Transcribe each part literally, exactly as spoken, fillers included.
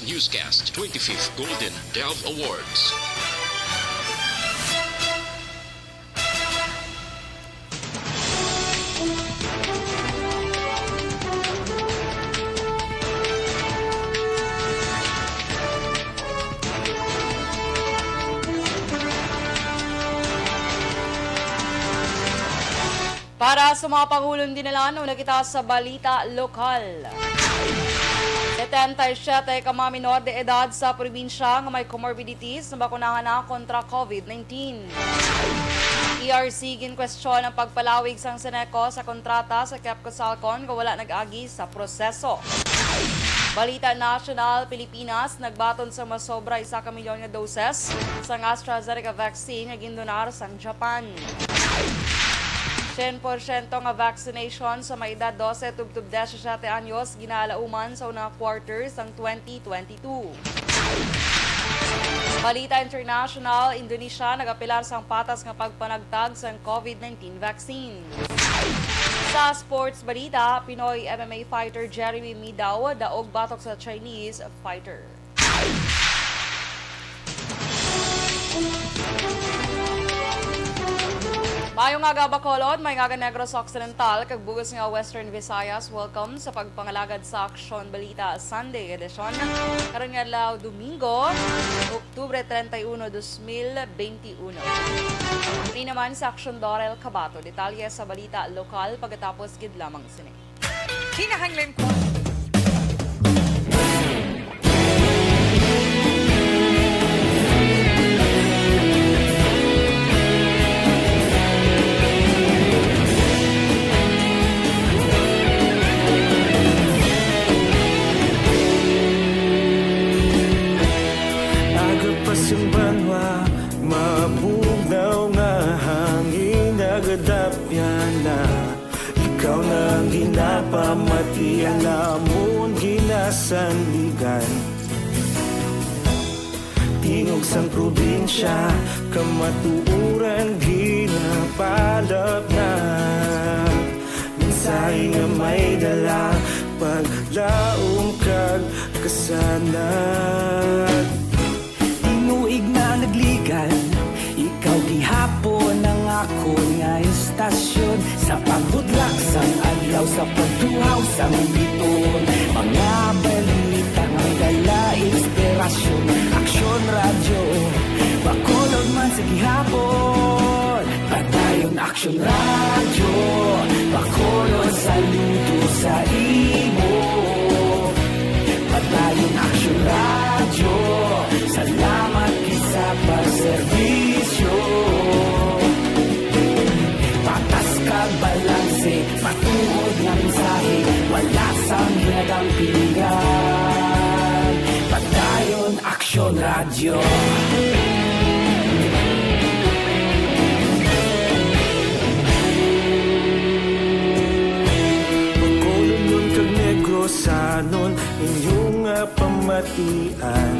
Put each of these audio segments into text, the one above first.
Newscast, twenty-fifth Golden Dove Awards. Para sa mga pangulong dinalan, una kita sa balita lokal. Setenta y siete ka mga minor de edad sa probinsya nga may comorbidities nabakunahan na kontra COVID nineteen. E R C ginkwestiyon ang pagpalawig sang Seneco sa kontrata sa Kepcosalcon nga wala nag-agi sa proseso. Balita nasyonal, Pilipinas nagbaton sa masobra isa ka milyon nga doses sang AstraZeneca vaccine nga gindonar sang Japan. Syen porsyento nga vaccination sa may edad dose tubtob disisiete anyos ginaalauman sa unang quarter sang twenty twenty-two. Balita international, Indonesia nagapilar sang patas nga pagpanagtag sang COVID nineteen vaccine. Sa sports balita, Pinoy M M A fighter Jeremy Midao daog batok sa Chinese fighter. Maayong aga, Bacolod. Maayong aga, Negros Occidental, kag bug-os nga Western Visayas. Welcome sa pagpangalagad sa Aksyon Balita Sunday edition. Karon nga adlaw, Domingo, Oktubre treinta y uno, dos mil veintiuno. Ini naman sa Aksyon, Dorel Cabato. Detalye sa balita lokal pagkatapos gid lamang sini. Kinahanglan ko. Aga pa sing banwa, mabugnaw nga hangin nagadapyan na. Ikaw na ang ginapamati, ang amon ginasandigan. Tingog sang probinsya, kamatuoran ginapalapnag. Mensahe nga may dala, paglaom kag kasanag. Tinuig na nagligan, ikaw gihapon ang akon nga istasyon. Sa pagbudlak sang adlaw, sa pagtuhaw sang bituon, mga balita nga may dala inspirasyon. Aksyon Radyo, Bacolod man sa gihapon. Padayon Aksyon Radyo, Bacolod, saludo sa imo. Padayon Aksyon Radyo, salamat gid sa pagserbisyo. Patas kag balanse, matuod nga mensahe, wala sang ginadampigan. Padayon Aksyon Radyo. Bacolodnon kag Negrosanon, inyo nga pamatian.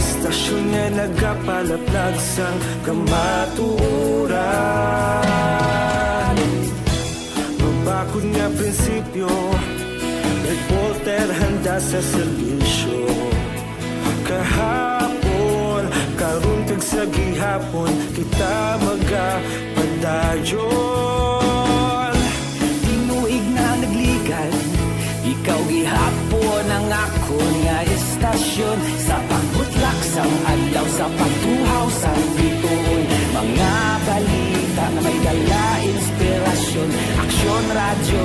Istasyon nga nagapalaplag sang kamatuoran. Mabakod nga prinsipyo, reporter handa sa serbisyo. Kahapon, karon, kag sa gihapon, kita magapadayon. Tinuig na nagligan, ikaw gihapon ang akon nga istasyon. Sa pagbutlak sang adlaw, sa pagtuhaw sang bituon, mga balita nga may dala inspirasyon. Aksyon Radyo,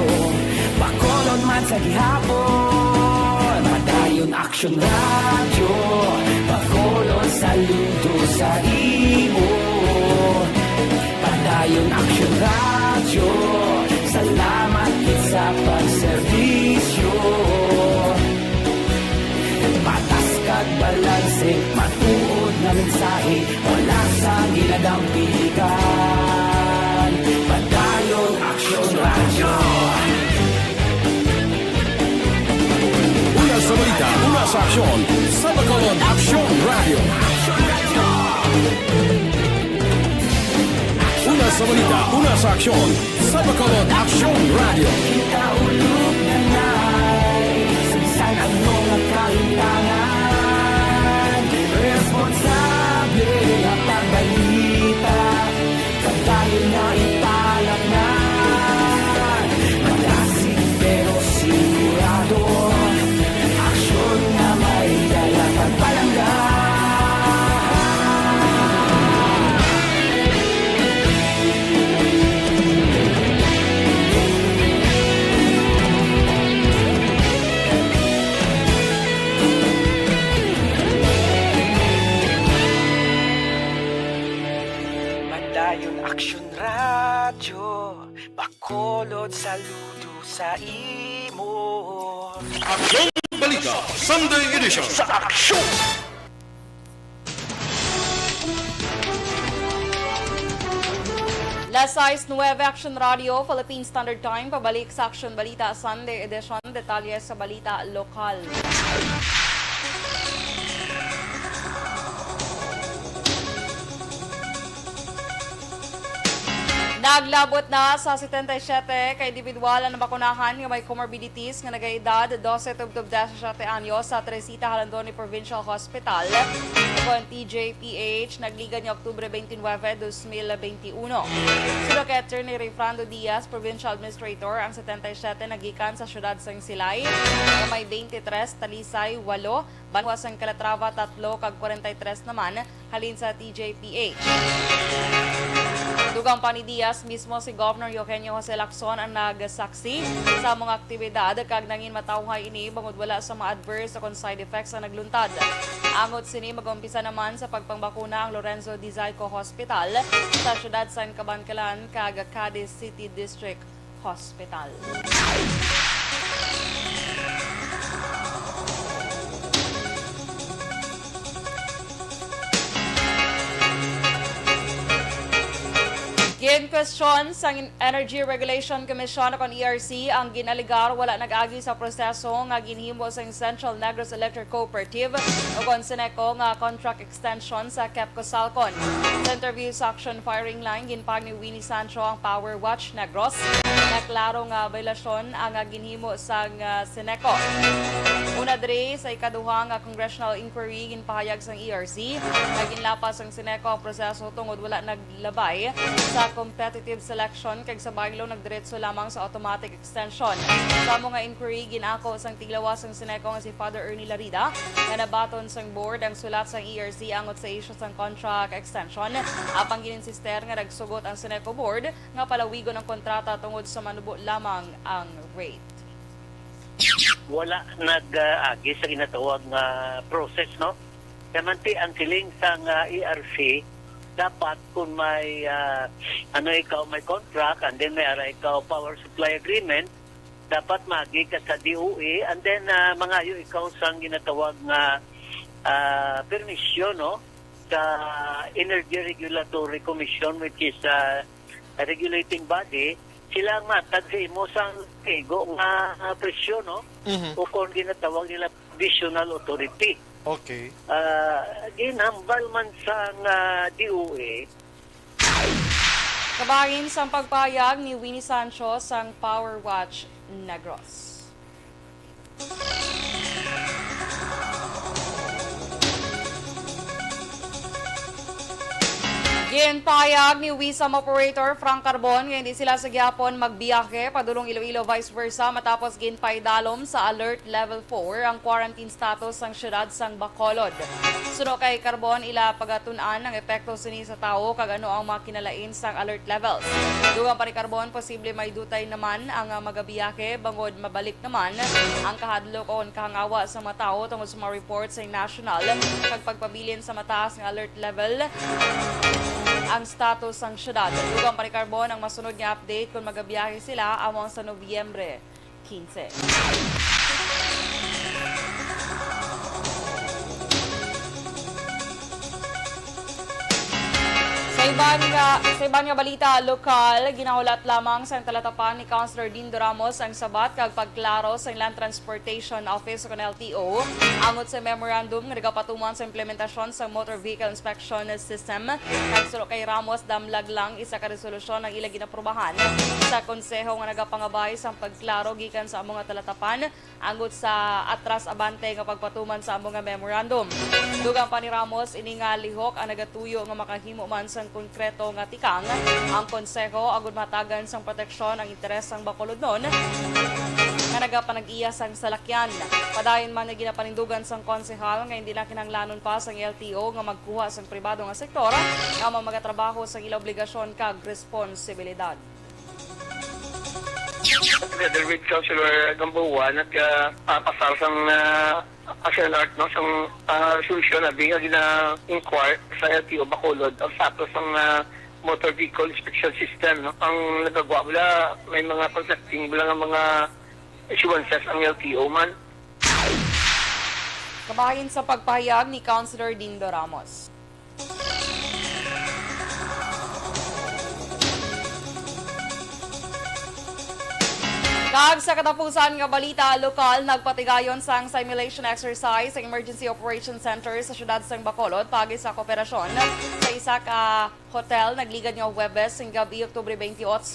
Bacolod man sa gihapon. Padayon Aksyon Radyo, Bacolod, saludo sa imo. Padayon Aksyon Radyo, salamat gid sa pagserbisyo. Patas kag balanse, matuod nga mensahe, wala sang ginadampigan. Padayon Aksyon Radyo. Una sa balita, una sa aksyon, sa Bacolod Aksyon Radyo. Una sa balita, una sa aksyon, sa Bacolod Aksyon Radyo. Kita ulog na nai, sa bisan ano Saludo sa imo. Aksyon Balita, Sunday Edition. Sa aksyon! Las sais nuebe, Action Radio, Philippine Standard Time, pabalik sa Action Balita, Sunday Edition. Detalye sa balita lokal. Naglabot na sa setenta y siete ka individual ang nabakunahan nga may comorbidities nga nagaedad dose tubtob disisiete anyos sa Teresita Jalandoni Provincial Hospital, ukon T J P H, nagligad nga Oktubre twenty-nine, twenty twenty-one. Suno kay Attorney Rayfrando Diaz, Provincial Administrator, ang setenta y siete nagikan sa siyudad sang Silay, nga may twenty-three Talisay, walo, banwa sang Calatrava, tatlo, kag kwarenta y tres naman halin sa T J P H. Dugang pa ni Diaz, mismo si Governor Eugenio Jose Lacson ang nagsaksi sa mga aktibidad, kag nangin matawhay ini bangod wala sa mga adverse o kon side effects ang nagluntad. Angot sini, mag-umpisa naman sa pagpangbakuna ang Lorenzo Dizaico Hospital sa siyudad sang Kabankalan kag Cadiz City District Hospital. Ginkwestiyon sang Energy Regulation Commission o kon E R C ang ginalegar wala nag-agi sa proseso nga ginhimo sang Central Negros Electric Cooperative o kon CENECO nga contract extension sa KEPCO Salcon. Sa interview sa Action Firing Line, ginpahayag ni Winnie Sancho, ang Power Watch Negros, nga klaro nga biolasyon ang, ah, ginhimo sang, ah, CENECO. Una diri, sa ikaduha nga congressional inquiry, ginpahayag sang E R C nga ginlapas sang CENECO ang proseso tungod wala naglabay sa competitive selection kag sa baylo nagdiretso lamang sa automatic extension. Sa amo nga inquiry, gin-ako sang tiglawas sang CENECO nga si Father Ernie Larida nga nabaton sang board ang sulat sang E R C angot sa issue sang contract extension, apang gin-insister nga nagsugot ang CENECO board nga palawigon ang kontrata tungod sa manubo lamang ang rate. Wala nag-agi sa ginatawag nga process, no? Kaya man ti ang siling sang, ah, E R C, dapat kung may, ah, ano, ikaw may contract and then may ara ikaw power supply agreement, dapat magi ka sa D O E and then, ah, mangayo ikaw sang ginatawag nga, ah, permisyon, no, sa Energy Regulatory Commission, which is, ah, a regulating body. Sila ang matag sa imo sang igo nga presyo, no? Mhm. O kon ginatawag nila provisional authority. Okay. Ah, ginhambal man sang, ah, D O E. Kabahin sang pagpayag ni Winnie Sancho sang Power Watch Negros. Ginpahayag ni WISAM Operator Frank Carbon nga hindi sila sa gihapon magbiyahe padulong Iloilo, vice versa, matapos ginpaidalom sa Alert Level four ang quarantine status sang siyudad sang Bacolod. Suno kay Carbon, ila pagatun-an ang epekto sini sa tawo kag ano ang mga kinalain sang alert levels. Dugang pa ni Carbon, posible may dutay naman ang, ah, magabiyahe bangod mabalik naman ang kahadlok o kahangawa sa mga tawo tungod sa mga report sa national kag pagpabilin sa mataas nga alert level ang status sang syudad. Dugang pa ni Carbon, ang masunod nga update kon magabiyahe sila amo ang sa Nobyembre quince. Sa iban nga, sa iban nga balita lokal, ginahulat lamang sang talatapan ni Councilor Dindo Ramos ang sabat kag pagklaro sa Land Transportation Office o kon L T O angot sa memorandum nga nagapatuman sa implementasyon sa Motor Vehicle Inspection System kag suno kay Ramos, damlag lang isa ka resolusyon ang ila ginaprobahan sa konseho nga nagapangabay sang pagklaro gikan sa amo nga talatapan angot sa atras abante nga pagpatuman sa amo nga memorandum. Dugang pa ni Ramos, ini nga lihok ang nagatuyo nga makahimo man sang konkreto nga tikang ang konseho agud mahatagan sang proteksyon ang interes sang Bacolodnon nga nagapanag-iya sang salakyan. Padayon man nga ginapanindugan sang konsehal nga hindi na kinahanglanon pa sang L T O nga magkuha sang pribado nga sektor nga magatrabaho sang ila obligasyon kag responsibilidad. Together with Councilor Gamboa, nag, ah, ah, pasar sang, ah, action alert, no, sang, ah, resolution na di nga gina-inquire sa L T O Bacolod ang status sang, ah, motor vehicle inspection system, no? Ang nagagawa bala, may mga contracting bala nga mga issuances ang L T O man. Kabahin sa pagpahayag ni Councilor Dindo Ramos. Kag sa katapusan nga balita lokal, nagpatigayon sang simulation exercise sa Emergency Operations Center sa siyudad sang Bacolod paagi sa kooperasyon sa isa ka hotel nagligad nga Huwebes sang gab-i, Oktubre twenty-eight.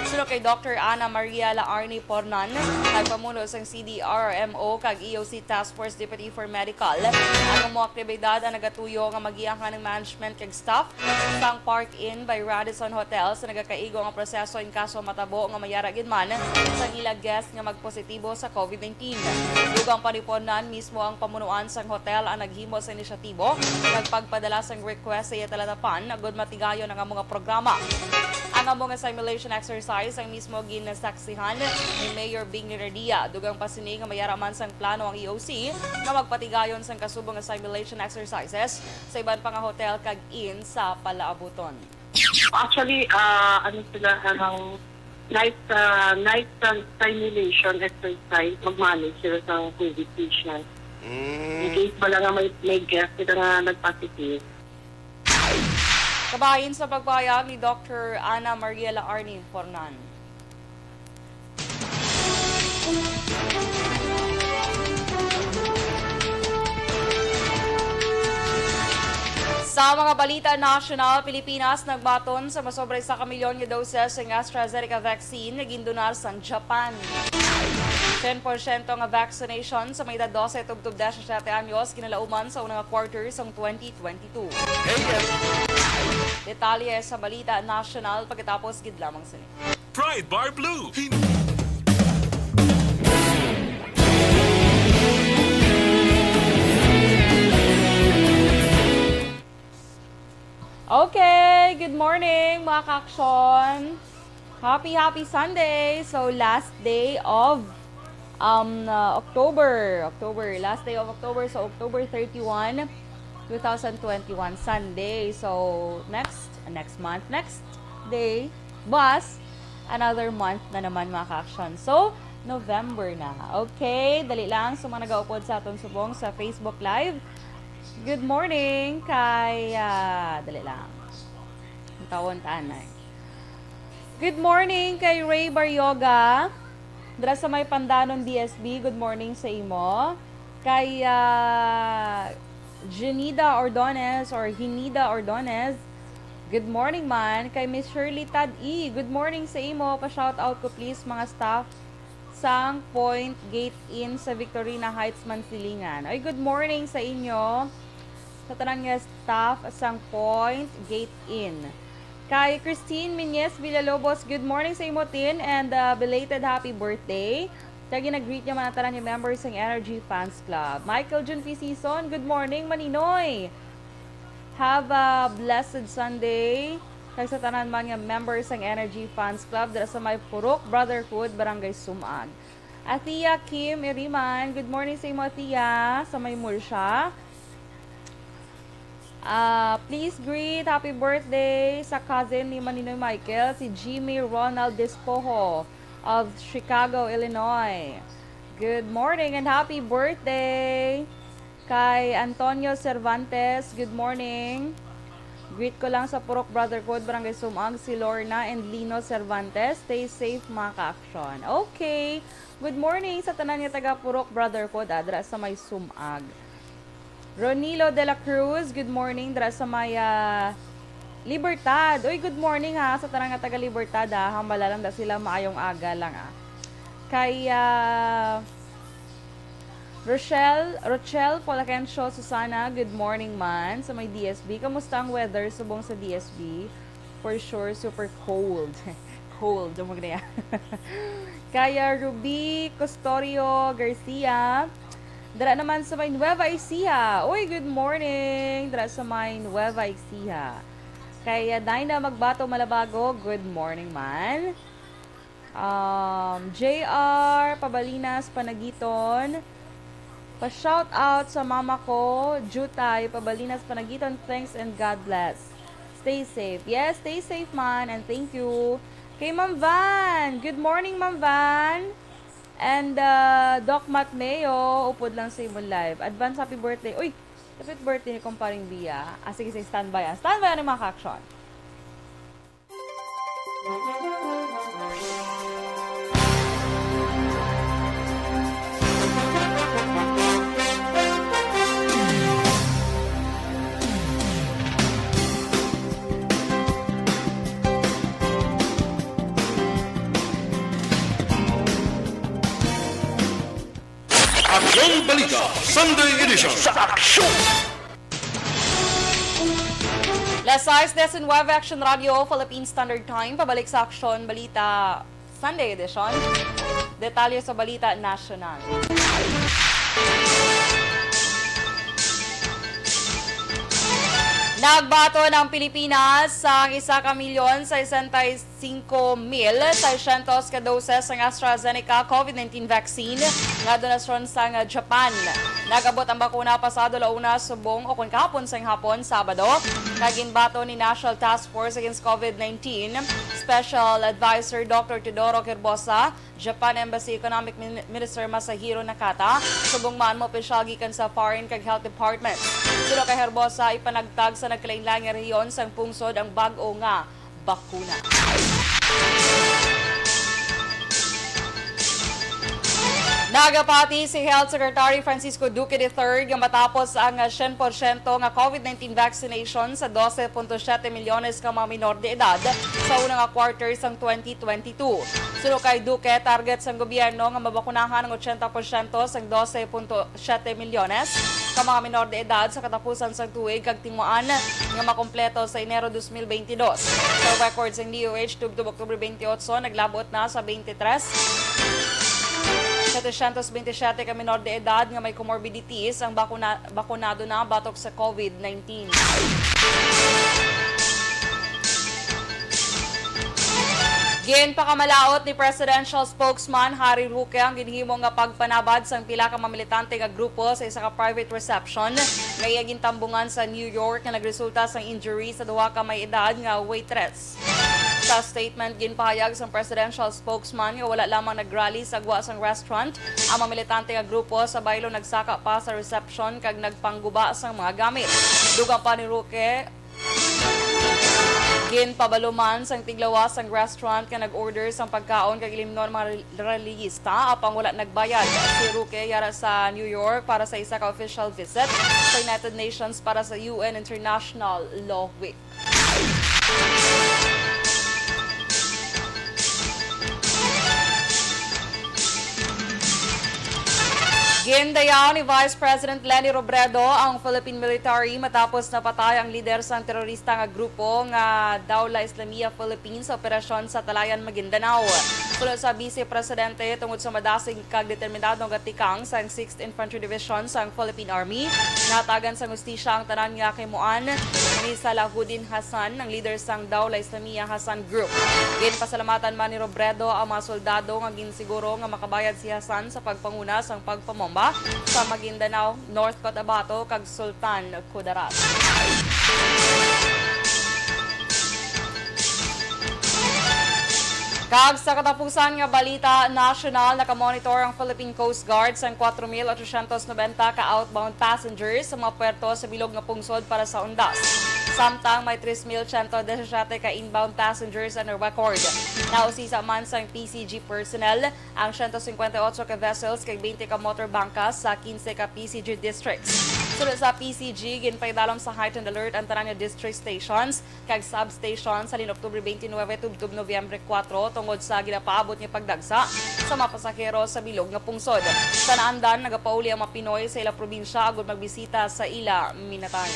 Suno kay Doctor Ana Maria Laarni Pornan, nagpamuno sang C D R M O kag E O C Task Force Deputy for Medical, ang amo aktibidad ang nagatuyo nga magianghan ang management kag staff sang Park Inn by Radisson Hotel sa nagakaigo nga proseso in kaso matabo nga mayara gid man sang ila guest nga magpositibo sa COVID nineteen. Dugang pa ni Pornan, mismo ang pamunuan sang hotel ang naghimo sa inisyatibo kag pagpadala sang request sa iya talatapan agud matigayon ang amo nga programa. Ang amo nga simulation exercise ang mismo ginasaksihan ni Mayor Bing Lenadia. Dugang pa sini nga mayara man sang plano ang E O C nga magpatigayon sang kasubong nga simulation exercises sa iban pa nga hotel kag inn sa palaabuton. Actually, ah, ano sila, anong night, ah, night sim- simulation exercise, mag-manage sila sa COVID patient. In Mm. case bala nga may, may guest sila nga nag-positive. Kabahin sa pagpahayag ni Doctor Ana Maria Laarni Fornan. Sa mga balita nasyonal, Pilipinas nagbaton sa masobra isa ka milyon nga doses sang AstraZeneca vaccine nga gindonar sang Japan. Cien por ciento nga vaccination sa may edad dose tubtob diyesisiyete anyos ginalauman sa una nga quarter sang twenty twenty-two. Detalye sa balita nasyonal pagkatapos gid lamang sini. Pride Bar Blue. Hin- Okay, good morning mga ka-aksyon. Happy, happy Sunday! So, last day of um, uh, October. October, last day of October. So, October thirty-one, two thousand twenty-one, Sunday. So, next, next month, next day, bus, another month na naman mga ka-aksyon. So, November na. Okay, dali lang. So, mga nagaupod sa aton subong sa Facebook Live, good morning kay, ah, dali lang. Ang tawon tanay. Good morning kay Ray Baryoga. Dira sa may Pandanon D S B, good morning sa imo. Kay, ah, Genida Ordonez or Hinida Ordonez, good morning man. Kay Miss Shirley Tad E, good morning sa imo. Pa-shout out ko please mga staff sang Point Gate Inn sa Victorina Heights, Mansilingan. Ay, good morning sa inyo, sa tanan nga staff sang Point Gate Inn. Kay Christine Miñez Villalobos, good morning sa imo, Tin, and, uh, belated happy birthday. Kag gina-greet niya man ang tanan nga members sang Energy Fans Club. Michael Jun Fisison, good morning, Maninoy. Have a blessed Sunday. Kag sa tanan man nga members sang Energy Fans Club dira sa may Purok Brotherhood, Barangay Sumag. Athea Kim Iriman, good morning sa imo, Athea, sa may Murcia. Ah, please greet happy birthday sa cousin ni Maninoy Michael, si Jimmy Ronald Despojo of Chicago, Illinois. Good morning and happy birthday! Kay Antonio Cervantes, good morning. Greet ko lang sa Purok Brotherhood, Barangay Sumag, si Lorna and Lino Cervantes. Stay safe, mga ka-aksyon. Okay. Good morning sa tanan nga taga Purok Brotherhood, ah, dira sa may Sumag. Ronilo de la Cruz, good morning, dira sa may, ah, Libertad. Uy, good morning ha, sa tanan nga taga Libertad ha. Hambala lang da sila, maayong aga lang ah. Kay, ah, Rochelle, Rochelle Polakencio Susana, good morning man sa may D S B. Kamusta ang weather subong sa D S B? For sure, super cold. Cold, ang mga Kaya Ruby Custorio Garcia, dira naman sa may Nueva Ecija. Uy, good morning! Dira sa may Nueva Ecija. Kaya Dinah Magbato Malabago, good morning man. Um, J R Pabalinas Panagiton, pa-shout out sa mama ko, Jutay Pabalinas Panagiton, thanks and God bless. Stay safe. Yes, stay safe man, and thank you. Kay Ma'am Van. Good morning, Ma'am Van. And, uh, Doc Matmeo, upod lang sa imong live. Advance happy birthday. Uy, happy birthday ni Kumparing Bia. Ah, sige, sige, standby, ah. Standby, ano, mga ka-action? Aksyon Balita, Sunday Edition. Sa Aksyon! Las sais diecinueve, Action Radio, Philippine Standard Time. Pabalik sa Aksyon Balita, Sunday Edition. Detalye sa balita nasyonal. Nagbaton ang Pilipinas sa isa ka milyon sesenta y cinco mil seiscientos ka doses sang AstraZeneca COVID nineteen vaccine nga donasyon sang Japan. Nag-abot ang bakuna pasado La Una subong, o kon kahapon sang hapon, Sabado, nga ginbaton ni National Task Force Against COVID nineteen Special Advisor Doctor Teodoro Herbosa, Japan Embassy Economic Min-, Minister Masahiro Nakata, subong man mga opisyal gikan sa Foreign kag Health Department. Suno kay Herbosa, ipanagtag sa nagkalainlain nga rehiyon sang pungsod ang bag-o nga bakuna. Nagapati si Health Secretary Francisco Duque the third nga matapos ang syen porsyento nga COVID nineteen vaccination sa dose punto siyete milyones ka mga minor de edad sa una nga quarter sang twenty twenty-two. Suno kay Duque, target sang gobyerno nga mabakunahan ang ochenta porsyento sang dose punto siyete milyones ka mga minor de edad sa katapusan sang tuig, kag tinguhaan nga makompleto sa Enero dos mil benti dos. Sa record sang D O H, tubtob Oktubre benti otso, naglabot na sa benti tres, setecientos benti siyete ka minor de edad nga may comorbidities ang bakuna-, bakunado na batok sa COVID nineteen. Ginpakamalaot ni Presidential Spokesman Harry Roque ang ginhimo nga pagpanabad sang pila ka mga militante nga grupo sa isa ka private reception nga iya gintambungan sa New York, nga nagresulta sang injury sa duha ka may edad nga waitress. Sa statement, ginpahayag sang presidential spokesman nga wala lamang nagrally sa gwa sang restaurant ang mga militante nga grupo, sa baylo nagsaka pa sa reception kag nagpangguba sang mga gamit. Dugang pa ni Roque, ginpabaluman sang tiglawas sang restaurant nga nag-order sang pagkaon kag ilimnon mga rel-, rallyista, apang wala nagbayad. Si Roque yara sa New York para sa isa ka official visit sa United Nations para sa U N International Law Week. Gindayaw ni Vice President Leni Robredo ang Philippine military matapos napatay ang lider sang terorista nga grupo nga Dawla Islamiyah Philippines sa operasyon sa Talayan, Maguindanao. Suno sa Vice Presidente, tungod sa madasig kag determinado nga tikang sang Sixth Infantry Division sang Philippine Army, nahatagan sang hustisya ang tanan nga kahimuan ni Salahuddin Hassan, ang lider sang Dawla Islamiyah Hassan Group. Ginpasalamatan man ni Robredo ang mga soldado nga ginsiguro nga makabayad si Hassan sa pagpanguna sang pagpamomba sa Maguindanao, North Cotabato, kag Sultan Kudarat. Kag sa katapusan nga balita nasyonal, nakamonitor ang Philippine Coast Guard sang kwatro mil otsosyentos nobenta ka outbound passengers sa mga puerto sa bilog nga pungsod para sa undas. Samtang may tres mil siyento disisiete ka inbound passengers ang record. Nausisa man sang P C G personnel ang siyento singkwenta y otso ka vessels kag twenty ka motor bangkas sa quince ka P C G districts. Sulod sa P C G, ginpaidalom sa heightened alert ang tanan nga district stations kag substations halin Oktubre twenty-nine tubtob Nobyembre kuwatro tungod sa ginapaabot nga pagdagsa sa mga pasahero sa bilog nga pungsod. Sa naandan, nagapauli ang mga Pinoy sa ila probinsya agud magbisita sa ila minatay.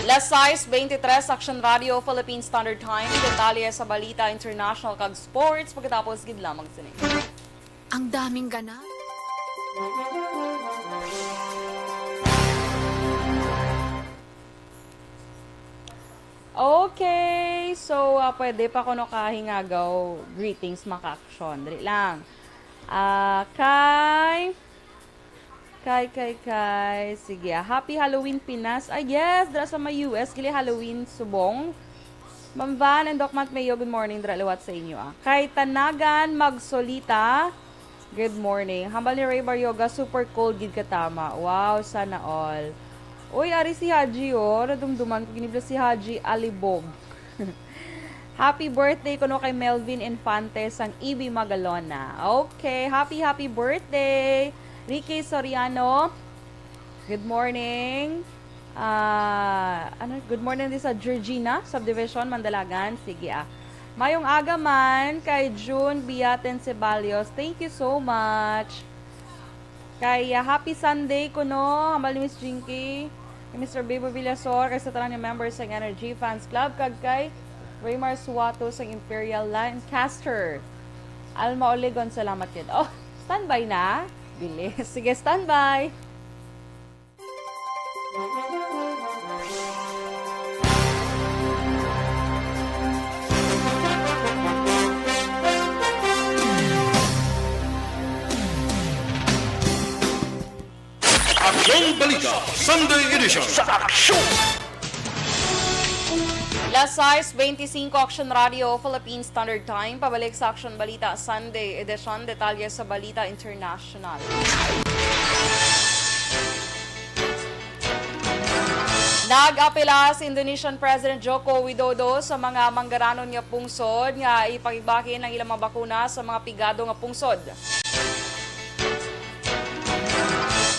Las sais beintitres, Action Radio, Philippine Standard Time. Detalye sa balita international kag sports pagkatapos gid lamang sini. Ang daming ganap. Okay, so, ah, pwede pa kuno kahingagaw greetings, mga ka-action. Dali lang. Ah, kay Kay, kay, kay. Sige, ah. Happy Halloween, Pinas. Ah, yes, dira sa may U S, gali Halloween, subong. Ma'am Van and Doc Matt Mayo, good morning. Dira liwat sa inyo, ah. Kay Tanagan Magsolita, good morning. Hambal ni Ray Baryoga, super cold gid katama. Wow, sana all. Uy, ari si Haji, oh. Nadumduman ko, ginibla si Haji Alibog. Happy birthday kuno kay Melvin Infante sang E B Magalona. Okay, happy, happy birthday, Ricky Soriano. Good morning. Ah, ano, good morning din sa Georgina Subdivision, Mandalagan. Sige, ah. Mayong aga man kay June Biaten Ceballos. Thank you so much. Kay, ah, happy Sunday kuno, hambal ni Miss Jinky, kay Mister Bebo Villasor, kay sa tanan nga members sang Energy Fans Club, kag kay Raymar Suato sang Imperial Lancaster. Alma Olegon, salamat gid. Oh, standby na. Bilis. Sige, standby. Aksyon Balita Sunday Edition. Sa Aksyon! Las sais beintisinko, Aksyon Radio, Philippine Standard Time. Pabalik sa Aksyon Balita Sunday Edition. Detalye sa Balita International. Nag-apela si Indonesian President Joko Widodo sa mga manggaranon nga pungsod nga ipakigbahin ang ilang mga bakuna sa mga pigado nga pungsod.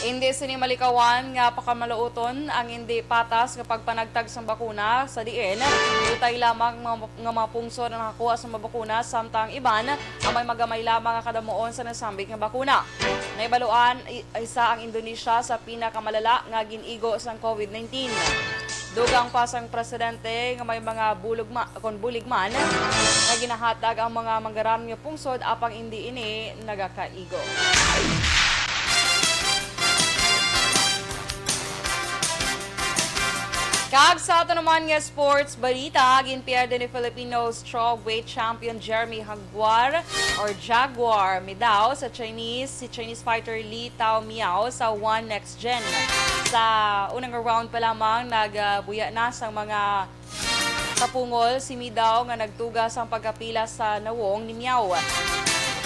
Indi sini malikawan nga pakamaluoton ang indi patas nga pagpanagtag sang bakuna, sa diin utay lamang mga, nga mga pungsod ang nakakuha sa mga bakuna, samtang iban ang may magamay lamang nga kadamuon sa nasambit nga bakuna. Nahibaluan i-, isa ang Indonesia sa pinakamalala nga gin-igo sang covid nineteen. Dugang pa sang presidente nga may mga bulog ma-, kon bulig man nga ginahatag ang mga manggaranon nga pungsod, apang indi ini nagakaigo. Kag sa ato naman nga sports balita, ginpierde ni Filipino strawweight champion Jeremy Jaguar or Jaguar Midao sa Chinese, si Chinese fighter Li Tao Miao sa One Next Gen. Sa unang round pa lamang, nagbuya na sang mga tapungol si Midao nga nagtuga sang pagkapila sa nawong ni Miao.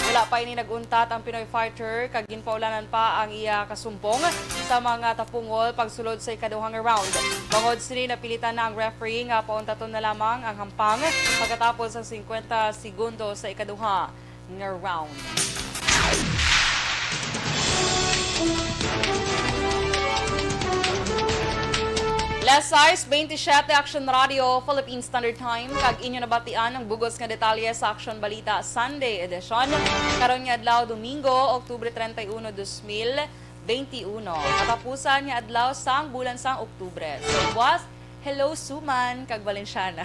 Wala pa ini nag-untat ang Pinoy fighter kag ginpaulanan pa ang iya kasumpong sa mga tapungol pagsulod sa ikaduhang round. Bangod sini, napilitan na ang referee nga pauntaton na lamang ang hampang pagkatapos sang singkwenta segundo sa ikaduha nga round. Las sais beintisyete, Aksyon Radio, Philippine Standard Time, kag inyo nabatian ang bugos nga detalye sa Aksyon Balita Sunday Edition. Karon nga adlaw, Domingo, Oktubre treinta y uno, dos mil veintiuno. Katapusan nga adlaw sang bulan sang Oktubre. So, buwas, hello, Suman, kag Valenciana.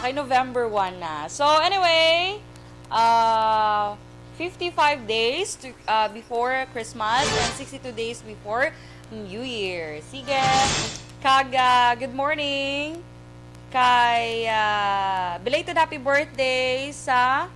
Okay, November one na. So, anyway, uh, fifty-five days to, uh, before Christmas and sixty-two days before New Year. Sige. Kag, uh, good morning. Kay, ah, belated happy birthday sa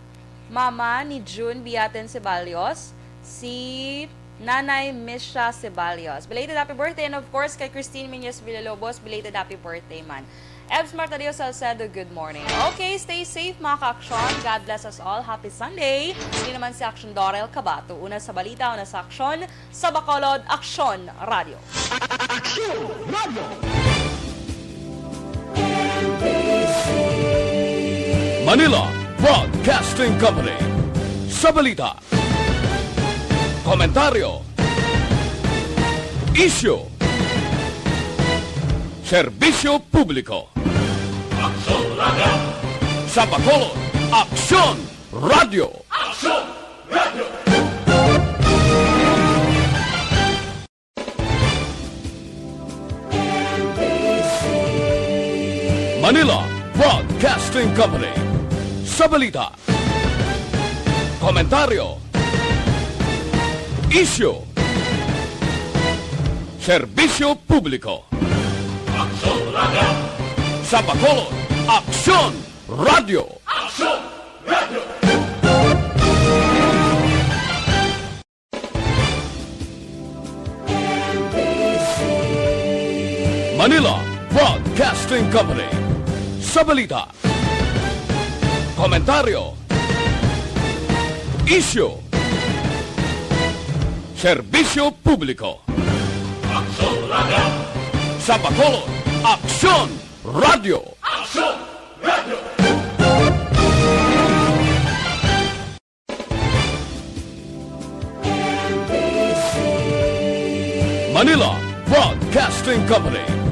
mama ni June Biaten Ceballos, si Nanay Misha Ceballos. Belated happy birthday, and of course, kay Christine Miñez Villalobos, belated happy birthday man. Ebs Martadio Salcedo, good morning. Okay, stay safe, mga ka-aksyon. God bless us all. Happy Sunday. Ini naman si Aksyon Dorel Cabato. Una sa balita, una sa aksyon, sa Bacolod, Aksyon Radio. Aksyon Radio. Manila Broadcasting Company. Sa balita, komentaryo, isyu, serbisyo publiko. Aksyon Radio. Sa Bacolod, Aksyon Radio. Aksyon Radio. Manila Broadcasting Company. Sa balita, komentaryo, isyu, serbisyo publiko. Aksyon Radio. Sa Bacolod, Aksyon Radio. Aksyon Radio. Manila Broadcasting Company. Sa balita, komentaryo, isyu, serbisyo publiko. Aksyon Radio! Sa Bacolod, Aksyon Radio! Aksyon Radio! Manila Broadcasting Company.